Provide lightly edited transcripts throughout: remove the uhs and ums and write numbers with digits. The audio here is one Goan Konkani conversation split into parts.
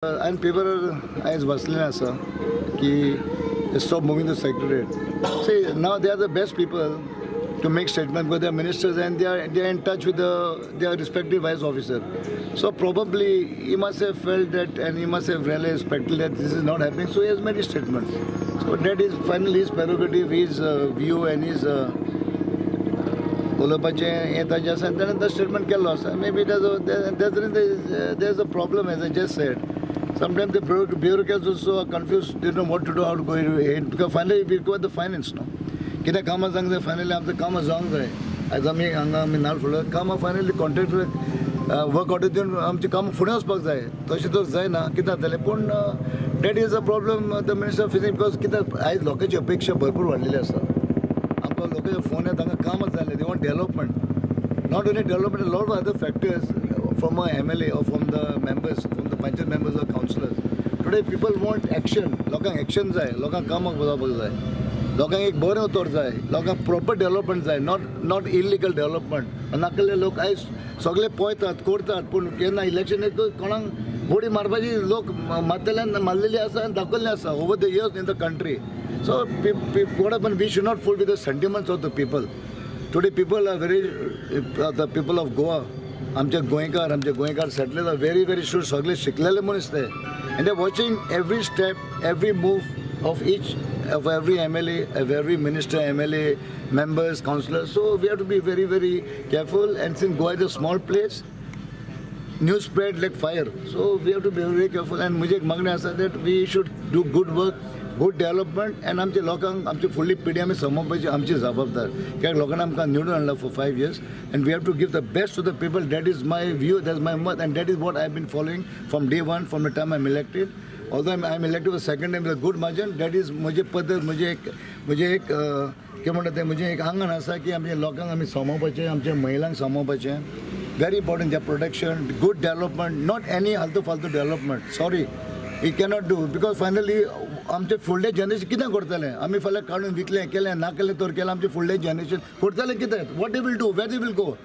हांवें पेपरार आयज वाचलें आसा की stop moving the secretariat. See, now they are the best people to make statement because they are ministers and they are in touch with their respective vice officer. So probably he must have felt that and he must have realized practically that this is not happening. So he has made a statement. So that is finally his prerogative, his view and his उलोवपाचें हें ताजें आसा आनी ताणें तो स्टेटमेंट केल्लो आसा. Maybe there is a problem. As I just said, sometimes the bureaucrats also are confused. They don't know what to do, how to go ahead, because finally we require the finance, no? कितें कामां जावंक जाय. फायनली आमचें कामां जावंक जाय. आयज आमी हांगा आमी नाल फुडले कामां फायनली कॉन्ट्रॅक्टर वर्क ऑर्डर दिवन आमचीं कामां फुडें वचपाक जाय. तशें तर जायना, कितें जातलें? पूण that is a problem the minister facing, because कितें, आयज लोकांची अपेक्षा भरपूर वाडलेली आसा. आमकां लोकांचे फोन येता, हांगा कामां जालें, they want development. Not only development, lot of other factors from a MLA or from the members, from the panchayat members or councillors. Today people want action. लोकांक एक्शन जाय, लोकांक कामाक जावपाक जाय, लोकांक एक बरें उतर जाय, लोकांक प्रॉपर डेवलपमेंट जाय, not illegal development. नाकले लोक आयज सगळे पळयतात, करतात, पूण केन्ना इलेक्शन येत कोणाक बोडी मारपाची लोक मारतले, मारलेली आसा आनी दाखयल्लें आसा over the years in the country. So what happen, we should not fool with the sentiments of the people. Today people are very, the people of Goa, आमचे गोंयकार, आमचे गोंयकार settlers are very very sure. सगळे शिकलेले मनीस ते and they watching every step, every move of each of every MLA, of every minister, MLA, members, councillors. So we have to be very, very careful. And since Goa is a small place, news spread like fire. So we have to be very careful. And म्हजी एक मागणी आसा that we should do good work, good development and आमच्या लोकांक, आमची फुडली पिढी आमी सांबाळपाची आमची जबाबदार, कित्याक लोकांनी आमकां निवडून हाडला for 5 years and we have to give the best to the people. That is my view, that is my मत and that is what I been following from day one, from the time I am elected. Although I am elected for second time with a good margin, that is म्हजी पद्दत, म्हजें एक कितें म्हणटा तें, म्हजें एक आंगण आसा की आमच्या लोकांक आमी सांबाळपाचें, आमच्या महिलांक सांबाळपाचें. Very important, their protection, good development, not any हालतू फालतू development. Sorry, we cannot do, because finally आमचे फुडले जनरेशन कितें करतले? आमी फाल्यां काडून विकलें, केलें, ना केलें तर केलें, आमचें फुडलें जनरेशन करतलें कितें? What they will do? Where they will go?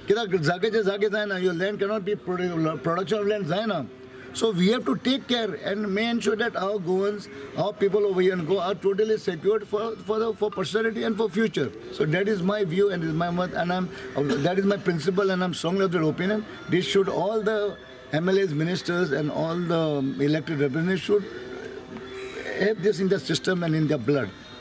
कित्याक जाग्याचे जागे जायना. Your land cannot be production of land जायना. So we have to take care and make ensure that our Goans, our people over here in Goa are totally secured for posterity and for future. So that is my view and is my मत and I'm that is my principle and I'm strongly of that opinion. This should all the MLAs, ministers and all the elected representatives should have this in their system and in their blood.